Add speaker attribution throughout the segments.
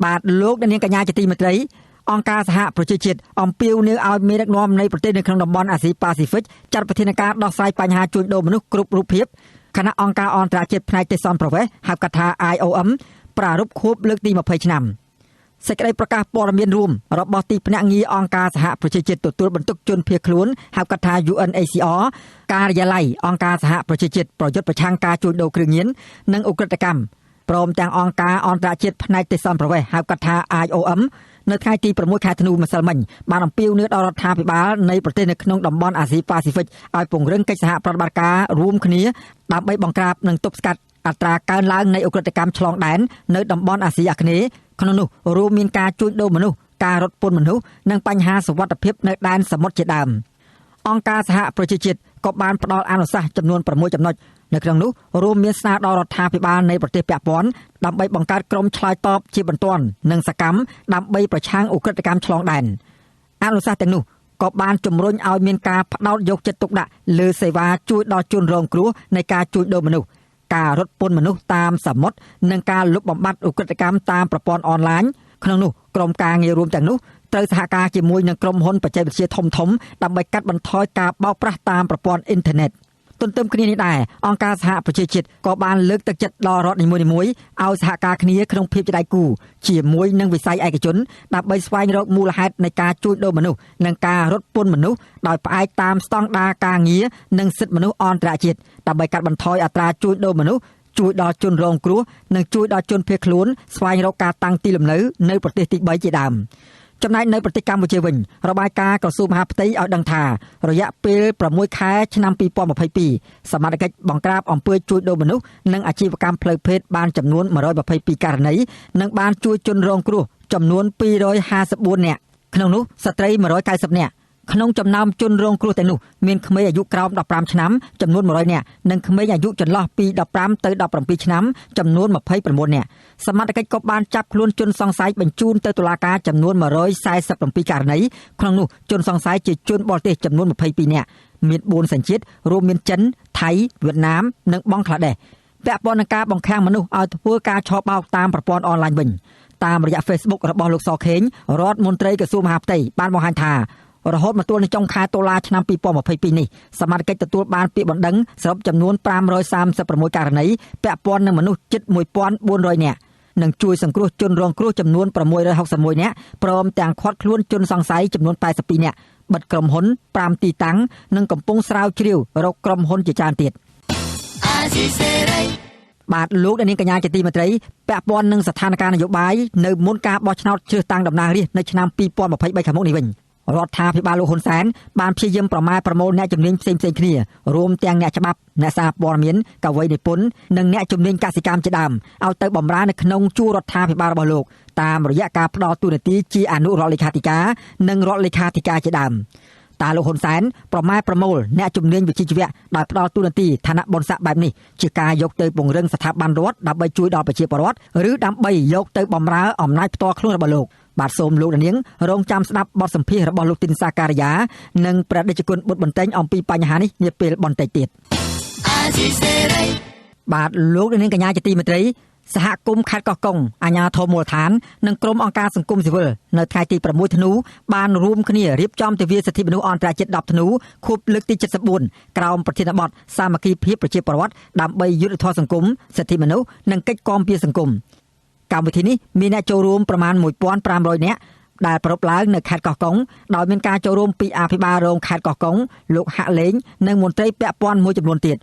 Speaker 1: បាទលោកអ្នកនាងកញ្ញាជាទីមេត្រីអង្គការសហប្រជាជាតិអំពាវនាវឲ្យមេដឹកនាំនៃប្រទេសនៅក្នុងតំបន់អាស៊ីប៉ាស៊ីហ្វិកចាត់វិធានការដោះស្រាយបញ្ហាជួញដូរមនុស្សគ្រប់រូបភាពខណៈអង្គការអន្តរជាតិផ្នែកទេសន្តរប្រវេសន៍ហៅកាត់ថា IOM ប្រារព្ធខួបលើកទី20ឆ្នាំសេចក្តីប្រកាសព័ត៌មានរួមរបស់ទីភ្នាក់ងារអង្គការសហប្រជាជាតិទទួលបន្ទុកជនភៀសខ្លួនហៅកាត់ថា UNHCR ការិយាល័យអង្គការសហប្រជាជាតិប្រយុទ្ធប្រឆាំងការជួញដូរគ្រឿងញៀននិងឧក្រិដ្ឋកម្មព្រមទាំងអង្គការអន្តរជាតិផ្នែកទេសន្តរប្រវេសន៍ហៅកាត់ថា IOM នៅថ្ងៃទី6ខែធ្នូម្សិលមិញបានអំពាវនាវដល់រដ្ឋាភិបាលនៃប្រទេសនៅក្នុងតំបន់អាស៊ីប៉ាស៊ីហ្វិកឲ្យពង្រឹងកិច្ចសហប្រតិបត្តិការរួមគ្នាដើម្បីបង្ក្រាបនិងទប់ស្កាត់អត្រាកើនឡើងនៃឧក្រិដ្ឋកម្មឆ្លងដែននៅតំបន់អាស៊ីអាគ្នេយ៍ក្នុងនោះរួមមានការជួញដូរមនុស្សការរត់ពន្ធមនុស្សនិងបញ្ហាសុវត្ថិភាពនៅដែនសមុទ្រជាដើមអង្គការសហប្រជាជាតិក៏បានផ្ដល់អនុសាសន៍ចំនួន6ចំណុចនៅក្នុងនោះរួមមានស្នើដល់រដ្ឋាភិបាលនៃប្រទេសពាក់ព័ន្ធដើម្បីបង្កើតក្រុមឆ្លើយតបជាបន្ទាន់និងសកម្មដើម្បីប្រឆាំងឧក្រិដ្ឋកម្មឆ្លងដែនអនុសាសន៍ទាំងនោះក៏បានជំរុញឲ្យមានការផ្ដោតយកចិត្តទុកដាក់លើសេវាជួយដល់ជនរងគ្រោះនៃការជួញដូរមនុស្សការរត់ពន្ធមនុស្សតាមសមុទ្រនិងការលុបបំបាត់ឧក្រិដ្ឋកម្មតាមប្រព័ន្ធអនឡាញក្នុងនោះក្រុមការងាររួមទាំងនោះត្រូវសហការជាមួយនឹងក្រុមហ៊ុនបច្ចេកវិទ្យាធំៗដើម្បីកាត់បន្ថយការបោកប្រាស់តាមប្រព័ន្ធអ៊ីនធឺណិតទន្ទឹមគ្នានេះដែរអង្គការសហប្រជាជាតិក៏បានលើកទឹកចិត្តដល់រដ្ឋនីមួយៗឲ្យសហការគ្នាក្នុងភាពជាដៃគូជាមួយនឹងវិស័យឯកជនដើម្បីស្វែងរកមូលហេតុនៃការជួញដូរមនុស្សនិងការរត់ពន្ធមនុស្សដោយផ្អែកតាមស្តង់ដារការងារនិងសិទ្ធិមនុស្សអន្តរជាតិដើម្បីកាត់បន្ថយអត្រាជួញដូរមនុស្សជួយដល់ជនរងគ្រោះនិងជួយដល់ជនភៀសខ្លួនស្វែងរកការតាំងទីលំនៅនៅប្រទេសទី3ជាដើមចំណែកនៅប្រទេសកម្ពុជាវិញរបាយការណ៍ក្រសួងមហាផ្ទៃឲ្យដឹងថារយៈពេល6ខែឆ្នាំ2022សមត្ថកិច្ចបង្ក្រាបអំពើជួញដូរមនុស្សនិងអាជីវកម្មផ្លូវភេទបានចំនួន122ករណីនិងបានជួយជនរងគ្រោះចំនួន254នាក់ក្នុងនោះស្ត្រី190នាក់ក្នុងចំណោមជនរងគ្រោះទាំងនោះមានក្មេងអាយុក្រោម15ឆ្នាំចំនួន100នាក់និងក្មេងអាយុចន្លោះពី15ទៅ17ឆ្នាំចំនួន29នាក់សមត្ថកិច្ចក៏បានចាប់ខ្លួនជនសង្ស័យបញ្ជូនទៅតុលាការចំនួន147ករណីក្នុងនោះជនសង្ស័យជាជនបរទេសចំនួន22នាក់មាន4សញ្ជាតិរួមមានចិនថៃវៀតណាមនិងបង់ក្លាដេសពាក់ព័ន្ធនឹងការបង្ខាំងមនុស្សឲ្យធ្វើការឆបោកតាមប្រព័ន្ធអនឡាញវិញតាមរយៈ Facebook របស់លោកសខេងរដ្ឋមន្ត្រីក្រសួងមហាផ្ទៃបានបង្ហាញថារហូតមកទល់នឹងចុងខែតុលាឆ្នាំ2022នេះសមត្ថកិច្ចទទួលបានពាក្យបណ្ដឹងសរុបចំនួន536ករណីពាក់ព័ន្ធនឹងមនុស្សជិត1400នាក់និងជួយសង្គ្រោះជនរងគ្រោះចំនួន661នាក់ព្រមទាំងឃាត់ខ្លួនជនសង្ស័យចំនួន82នាក់បិទក្រុមហ៊ុន5ទីតាំងនិងកំពុងស្រាវជ្រាវរកក្រុមហ៊ុនជាច្រើនទៀតបាទលោកអ្នកនាងកញ្ញាជាទីមេត្រីពាក់ព័ន្ធនឹងស្ថានភាពនយោបាយនៅមុនការបោះឆ្នោតជ្រើសតាំងតំណាងរាស្ត្រនៅឆ្នាំ2023ខាងមុខនេះវិញរដ្ឋាភិបាលលោកហ៊ុនសែនបានព្យាយាមប្រម៉ែប្រមូលអ្នកជំនាញផ្សេងៗគ្នារួមទាំងអ្នកច្បាប់អ្នកសារព័ត៌មានកវីនិពន្ធនិងអ្នកជំនាញកសិកម្មជាដើមឲ្យទៅបម្រើនៅក្នុងជួររដ្ឋាភិបាលរបស់លោកតាមរយៈការផ្ដល់តួនាទីជាអនុរដ្ឋលេខាធិការនិងរដ្ឋលេខាធិការជាដើមតើលោកហ៊ុនសែនប្រម៉ែប្រមូលអ្នកជំនាញវិជ្ជាជីវៈដោយផ្ដល់តួនាទីឋានៈបុណ្យស័ក្តិបែបនេះជាការយកទៅពង្រឹងស្ថាប័នរដ្ឋដើម្បីជួយដល់ប្រជាពលរដ្ឋឬដើម្បីយកទៅបម្រើអំណាចផ្ទាល់ខ្លួនរបស់លោកបាទសូមលោកនាងរងចាំស្ដាប់បទសម្ភាសន៍របស់លោកទីនសាការីយ៉ានិងព្រះតេជគុណបុត្របន្ទែងអំពីបញ្ហានេះនាពេលបន្តិចទៀតបាទលោកនាងកញ្ញាជាទីមេត្រីសហគមន៍ខេត្តកោះកុងអាជ្ញាធរមូលដ្ឋាននិងក្រុមអង្គការសង្គមស៊ីវិលនៅថ្ងៃទី6ធ្នូបានរួមគ្នារៀបចំទិវាសិទ្ធិមនុស្សអន្តរជាតិ10ធ្នូខួបលើកទី74ក្រោមប្រធានបទសាមគ្គីភាពប្រជាពលរដ្ឋដើម្បីយុត្តិធម៌សង្គមសិទ្ធិមនុស្សនិងកិច្ចគាំពារសង្គមកម្មវិធីនេះមានអ្នកចូលរួមប្រមាណ1500នាក់ដែលប្រារព្ធឡើងនៅខេត្តកោះកុងដោយមានការចូលរួមពីអភិបាលរងខេត្តកោះកុងលោកហាក់លេងនិងមន្ត្រីពាក់ព័ន្ធមួយចំនួនទៀត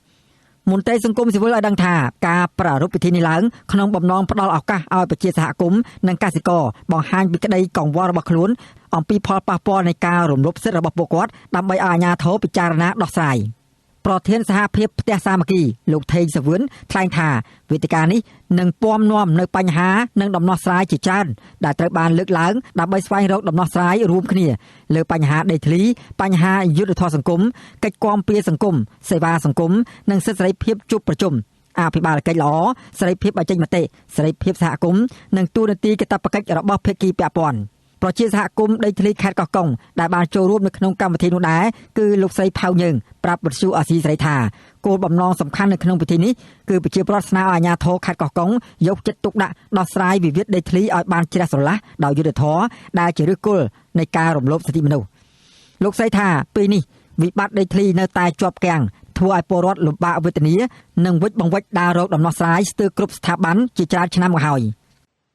Speaker 1: មន្ត្រីសង្គមស៊ីវិលឲ្យដឹងថាការប្រារព្ធពិធីនេះឡើងក្នុងបំណងផ្ដល់ឱកាសឲ្យប្រជាសហគមន៍និងកសិករបង្ហាញពីក្តីកង្វល់របស់ខ្លួនអំពីផលប៉ះពាល់នៃការរំលោភសិទ្ធិរបស់ពួកគាត់ដើម្បីឲ្យអាជ្ញាធរពិចារណាដោះស្រាយប្រធានសហភាពផ្ទះសាមគ្គីលោកថេងសាវឿនថ្លែងថាវេទិកានេះនឹងពំនាំនៅបញ្ហានិងដំណោះស្រាយជាច្រើនដែលត្រូវបានលើកឡើងដើម្បីស្វែងរកដំណោះស្រាយរួមគ្នាលើបញ្ហាដីធ្លីបញ្ហាយុត្តិធម៌សង្គមកិច្ចគាំពារសង្គមសេវាសង្គមនិងសិទ្ធិសេរីភាពជួបប្រជុំអភិបាលកិច្ចល្អសេរីភាពបញ្ចេញមតិសេរីភាពសហគមន៍និងតួនាទីកាតព្វកិច្ចរបស់ភាគីពាក់ព័ន្ធ ប្រជាសហគមន៍ដីធ្លីខេត្តកោះកុងដែលបានចូលរួមនៅក្នុងកម្មវិធីនោះដែរគឺលោកស្រីផៅយើងប្រាប់វិទ្យុអាស៊ីសេរីថាគោលបំណងសំខាន់នៅក្នុងពិធីនេះគឺប្រជាពលរដ្ឋស្នើឲ្យអាជ្ញាធរខេត្តកោះកុងយកចិត្តទុកដាក់ដោះស្រាយវិវាទដីធ្លីឲ្យបានជ្រះស្រឡះដោយយុត្តិធម៌ដែលជាឫសគល់នៃការរំលោភសិទ្ធិមនុស្សលោកស្រីថាពេលនេះវិបត្តិដីធ្លីនៅតែជាប់គាំងធ្វើឲ្យពលរដ្ឋលំបាកវេទនានិងវិច្ចបង្វិចដើររកដំណោះស្រាយស្ទើរគ្រប់ស្ថាប័នជាច្រើនឆ្នាំមកហើយ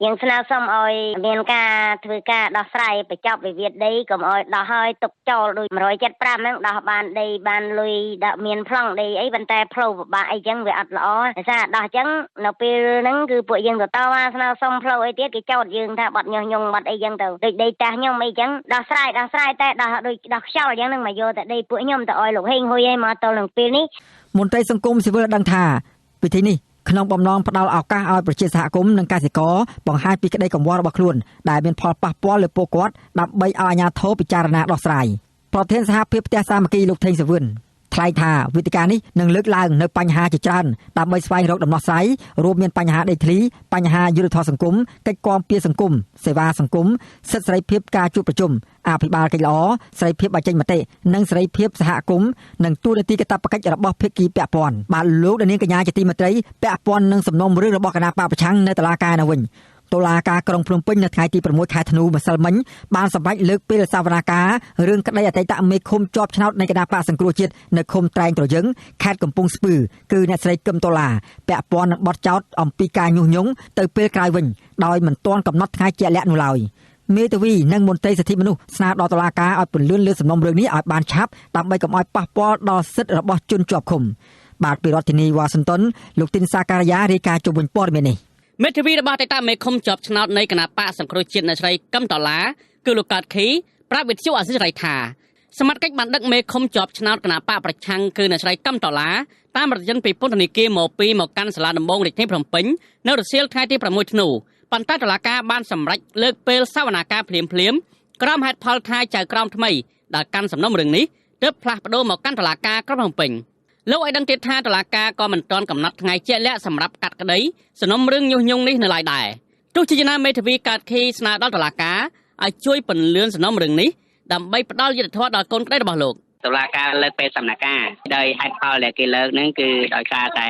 Speaker 2: យើងស្នើសុំឲ្យមានការធ្វើការដោះស្រាយបញ្ចប់វិវាទដីកុំឲ្យដោះឲ្យទុកចោលដូច175ហ្នឹងដោះបានដីបានលុយដាក់មានប្លង់ដីអីប៉ុន្តែផ្លូវពិបាកអីចឹងវាអត់ល្អដោយសារដោះចឹងនៅពេលហ្នឹងគឺពួកយើងទៅតវ៉ាស្នើសុំផ្លូវអីទៀតគេចោទយើងថាបាត់ញុះញង់បាត់អីចឹងទៅដូចដីតាខ្ញុំអីចឹងដោះស្រាយតែដោះដូចដោះខ្យល់ចឹងហ្នឹងមកយកតែដីពួកខ្ញុំទៅឲ្យលោកហេងហ៊ុយឯងមកទល់នឹងពេលនេះម
Speaker 1: ន្ត្រីសង្គមស៊ីវិលដឹងថាពិធីនេះក្នុងបំណងផ្ដល់ឱកាសឲ្យប្រជាសហគមន៍និងកសិករបង្ហាញពីក្តីកង្វល់របស់ខ្លួនដែលមានផលប៉ះពាល់លើពួកគាត់ដើម្បីឲ្យអាជ្ញាធរពិចារណាដោះស្រាយប្រធានសហភាពផ្ទះសាមគ្គីលោកថេងសាវឿនថ្លែងថាវេទិកានេះនឹងលើកឡើងនៅបញ្ហាជាច្រើនដើម្បីស្វែងរកដំណោះស្រាយរួមមានបញ្ហាដីធ្លីបញ្ហាយុត្តិធម៌សង្គមកិច្ចគាំពារសង្គមសេវាសង្គមសិទ្ធិសេរីភាពការជួបប្រជុំអភិបាលកិច្ចល្អសេរីភាពបញ្ចេញមតិនិងសេរីភាពសហគមន៍និងតួនាទីកាតព្វកិច្ចរបស់ភាគីពាក់ព័ន្ធបាទលោកនាងកញ្ញាជាទីមេត្រីពាក់ព័ន្ធនឹងសំណុំរឿងរបស់គណបក្សប្រឆាំងនៅតុលាការនៅវិញតុលាការក្រុងភ្នំពេញនៅថ្ងៃទី6ខែធ្នូម្សិលមិញបានសម្រេចលើកពេលសវនាការរឿងក្តីអតីតមេឃុំជាប់ឆ្នោតនៃគណបក្សសង្គ្រោះជាតិនៅឃុំត្រែងត្រយឹងខេត្តកំពង់ស្ពឺគឺអ្នកស្រីកឹមតុលាពាក់ព័ន្ធនឹងបទចោទអំពីការញុះញង់ទៅពេលក្រោយវិញដោយមិនទាន់កំណត់ថ្ងៃជាក់លាក់នោះឡើយមេធាវីនិងមន្ត្រីសិទ្ធិមនុស្សស្នើដល់តុលាការឲ្យពន្លឿនលើសំណុំរឿងនេះឲ្យបានឆាប់ដើម្បីកុំឲ្យប៉ះពាល់ដល់សិទ្ធិរបស់ជនជាប់ឃុំបាទពីរដ្ឋធានីវ៉ាស៊ីនតោនលោកទីនសាការីយ៉ារាយការណ៍ជុំវិញព័ត៌មាននេះម
Speaker 3: េធាវីរបស់អតីតមេឃុំជាប់ឆ្នោតនៃគណបក្សសង្គ្រោះជាតិអ្នកស្រីកឹមតឡាគឺលោកកើតខីប្រាប់វិទ្យុអាស៊ីសេរីថាសមត្ថកិច្ចបានដឹកមេឃុំជាប់ឆ្នោតគណបក្សប្រឆាំងគឺអ្នកស្រីកឹមតឡាតាមរថយន្តពីពន្ធនាគារមកពីមកកាន់សាលាដំបងរាជធានីភ្នំពេញនៅរសៀលថ្ងៃទី6ធ្នូប៉ុន្តែតុលាការបានសម្រេចលើកពេលសវនាការភ្លាមៗក្រោមហេតុផលថាចៅក្រមថ្មីដែលកាន់សំណុំរឿងនេះទើបផ្លាស់ប្ដូរមកកាន់តុលាការក្រុងភ្នំពេញលោកឲ្យដឹងទៀតថាតុលាការក៏មិនទាន់កំណត់ថ្ងៃជាក់លាក់សម្រាប់កាត់ក្តីសំណុំរឿងញុះញង់នេះនៅឡើយដែរទោះជាយ៉ាងណាមេធាវីកើតខីស្នើដល់តុលាការឲ្យជួយពន្លឿនសំណុំរឿងនេះដើម្បីផ្ដល់យុត្តិធម៌ដល់កូនក្តីរបស់លោកត
Speaker 4: ុលាការលើកពេលសវនាការដោយហេតុផលដែលគេលើកហ្នឹងគឺដោយសារត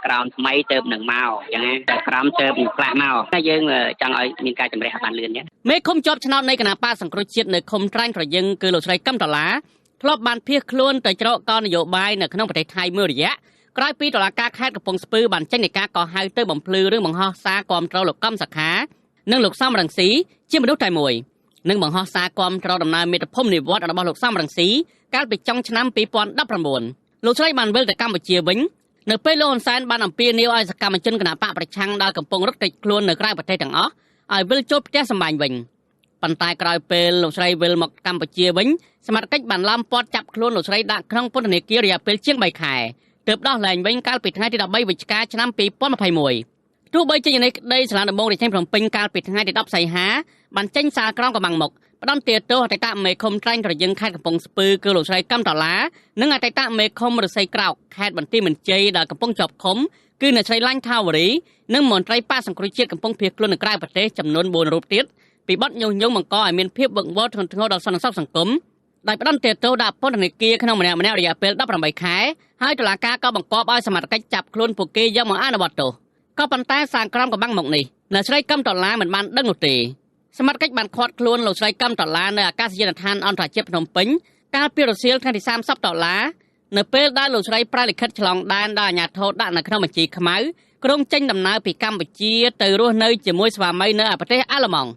Speaker 4: ែក្រមថ្មីទៅនឹងមកអញ្ចឹងតែក្រមទៅនឹងផ្លាស់មកតែយើងចង់ឲ្យមានការជំរះឲ្យបានលឿនអញ្ចឹងម
Speaker 3: េឃុំជាប់ឆ្នោតនៃគណបក្សសង្គ្រោះជាតិនៅឃុំត្រែងត្រយឹងគឺលោកស្រីកឹមតឡាធ្លាប់បានភៀសខ្លួនទៅច្រកកនយោបាយនៅក្នុងប្រទេសថៃមួយរយៈក្រោយពីតុលាការខេត្តកំពង់ស្ពឺបានចេញដីកាកោះហៅទៅបំភ្លឺរឿងបង្ហោះសារគាំទ្រលោកកឹមសុខានិងលោកសំរងស៊ីជាមនុស្សតែមួយនិងបង្ហោះសារគាំទ្រដំណើរមាតុភូមិនិវត្តន៍របស់លោកសំរងស៊ីកាលពីចុងឆ្នាំ2019លោកស្រីបានវិលទៅកម្ពុជាវិញនៅពេលលោកហ៊ុនសែនបានអំពាវនាវឲ្យសកម្មជនគណបក្សប្រឆាំងដែលកំពុងរត់គេចខ្លួននៅក្រៅប្រទេសទាំងអស់ឲ្យវិលចូលផ្ទះសម្បែងវិញប៉ុន្តែក្រោយពេលលោកស្រីវិលមកកម្ពុជាវិញសមត្ថកិច្ចបានឡោមព័ទ្ធចាប់ខ្លួនលោកស្រីដាក់ក្នុងពន្ធនាគាររយៈពេលជាង3ខែទើបដោះលែងវិញកាលពីថ្ងៃទី13វិច្ឆិកាឆ្នាំ2021ទោះបីជាយ៉ាងនេះក្តីសាលាដំបងរាជធានីភ្នំពេញកាលពីថ្ងៃទី10សីហាបានចេញសារក្រមកំបាំងមុខផ្ដន្ទាទោសអតីតមេឃុំត្រែងត្រយឹងខេត្តកំពង់ស្ពឺគឺលោកស្រីកឹមតឡានិងអតីតមេឃុំឫស្សីក្រោកខេត្តបន្ទាយមានជ័យដែលកំពុងជាប់ឃុំគឺអ្នកស្រីឡាញ់ថាវរីនិងមន្ត្រីបក្សសង្គ្រោះជាតិកំពុងភៀសខ្លួននៅក្រៅប្រទេសចំនួន4រូបទៀតពីបទញុះញង់បង្កឲ្យមានភាពវឹកវរធ្ងន់ធ្ងរដល់សន្តិសុខសង្គមដោយផ្ដន្ទាទោសដាក់ពន្ធនាគារក្នុងម្នាក់ៗរយៈពេល18ខែហើយតុលាការក៏បង្គាប់ឲ្យសមត្ថកិច្ចចាប់ខ្លួនពួកគេយកមកអនុវត្តទោសក៏ប៉ុន្តែសាលក្រមកំបាំងមុខនេះអ្នកស្រីកឹមតឡាមិនបានដឹងនោះទេសមត្ថកិច្ចបានឃាត់ខ្លួនលោកស្រីកឹមតឡានៅអាកាសយានដ្ឋានអន្តរជាតិភ្នំពេញកាលពីរសៀលថ្ងៃទី30តុលានៅពេលដែលលោកស្រីប្រើលិខិតឆ្លងដែនដល់អាជ្ញាធរដាក់នៅក្នុងបញ្ជីខ្មៅក្រុងចេញដំណើរពីកម្ពុជាទៅរស់នៅជាមួយស្វាមីនៅប្រទេសអាល្លឺម៉ង់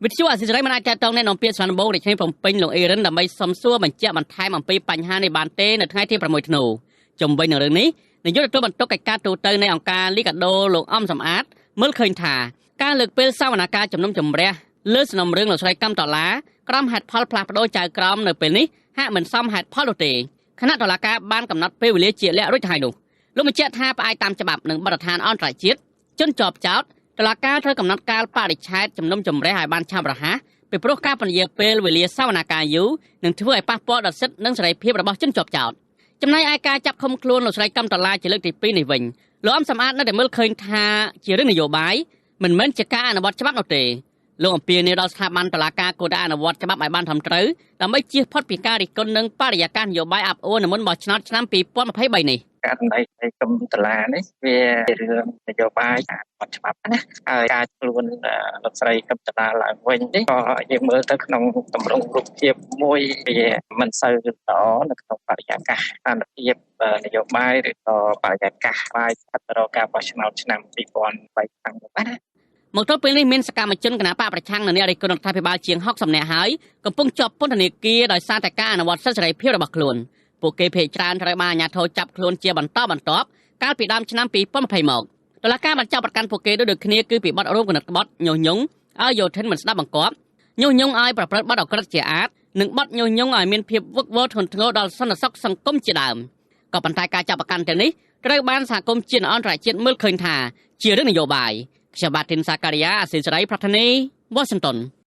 Speaker 3: វិទ្យុអាស៊ីសេរីមិនអាចទាក់ទងអ្នកនាំពាក្យសាលាដំបូងរាជធានីភ្នំពេញលោកអេរិនដើម្បីសុំសួរបញ្ជាក់បន្ថែមអំពីបញ្ហានេះបានទេនៅថ្ងៃទី6ធ្នូជុំវិញនឹងរឿងនេះនាយកទទួលបន្ទុកកិច្ចការទូតនៃអង្គការលីកាដូលោកអំសំអាតមើលឃើញថាការលើកពេលសវនាការជំនុំជម្រះលើសំណុំរឿងលោកស្រីកឹមតឡាក្រោមហេតុផលផ្លាស់ប្ដូរចៅក្រមនៅពេលនេះហាក់មិនសមហេតុផលនោះទេខណៈតុលាការបានកំណត់ពេលវេលាជាក់លាក់រួចហើយនោះលោកបញ្ជាក់ថាផ្អែកតាមច្បាប់និងបទដ្ឋានអន្តរជាតិជនជាប់ចោទតុលាការត្រូវកំណត់កាលបរិច្ឆេទជំនុំជម្រះឲ្យបានឆាប់រហ័សពីព្រោះការពន្យាពេលវេលាសវនាការយូរនឹងធ្វើឲ្យប៉ះពាល់ដល់សិទ្ធិនិងសេរីភាពរបស់ជនជាប់ចោទចំណែកឯការចាប់ឃុំខ្លួនលោកស្រីកឹមតឡាជាលើកទី2នេះវិញលោកអំសំអាតនៅតែមើលឃើញថាជារឿងនយោបាយមិនមែនជាការអនុវត្តច្បាប់នោះទេ លោកអំពាវនាវដល់ស្ថាប័នតុលាការគួរតែអនុវត្តច្បាប់ឲ្យបានត្រឹមត្រូវដើម្បីជៀសផុតពីការរិះគន់និងបរិយាកាសនយោបាយអាប់អួរនៅមុនបោះឆ្នោតឆ្នាំ2023នេះ។
Speaker 5: ករណីនៃកឹមតឡានេះវាជារឿងនយោបាយអត់ច្បាប់ណា ហើយការខ្លួនលោកស្រីកឹមតឡាឡើងវិញនេះក៏យើងមើលទៅក្នុងទម្រង់រូបភាពមួយវាមិនសូវល្អនៅក្នុងបរិយាកាសស្ថានភាពនយោបាយឬក៏បរិយាកាសបាយស្ថិតរកការបោះឆ្នោតឆ្នាំ2003ខាងមុខណា។
Speaker 3: មកទល់ពេលនេះមានសកម្មជនគណបក្សប្រឆាំងនិងអ្នករិះគន់រដ្ឋាភិបាលជាង60នាក់ហើយកំពុងជាប់ពន្ធនាគារដោយសារតែការអនុវត្តសិទ្ធិសេរីភាពរបស់ខ្លួន។ ពួកគេភ័យច្រើនត្រូវបានអាជ្ញាធរចាប់ខ្លួនជាបន្តបន្ទាប់កាលពីដើមឆ្នាំ2020មក។ តុលាការបានចាប់ប្រកាន់ពួកគេដូចគ្នាគឺពីបទរួមគំនិតក្បត់ ញុះញង់ឲ្យយោធិនមិនស្ដាប់បង្គាប់ ញុះញង់ឲ្យប្រព្រឹត្តបទឧក្រិដ្ឋជាអាទិ និងបទញុះញង់ឲ្យមានភាពវឹកវរធ្ងន់ធ្ងរដល់សន្តិសុខសង្គមជាដើម។ ក៏ប៉ុន្តែការចាប់ប្រកាន់ទាំងនេះត្រូវបានសហគមន៍ជាតិអន្តរជាតិមើលឃើញថាជារឿងនយោបាយ។ ខ្ញុំបាទធីនសាការីយ៉ា អាស៊ីសេរី ប្រធានីវ៉ាស៊ីនតោន។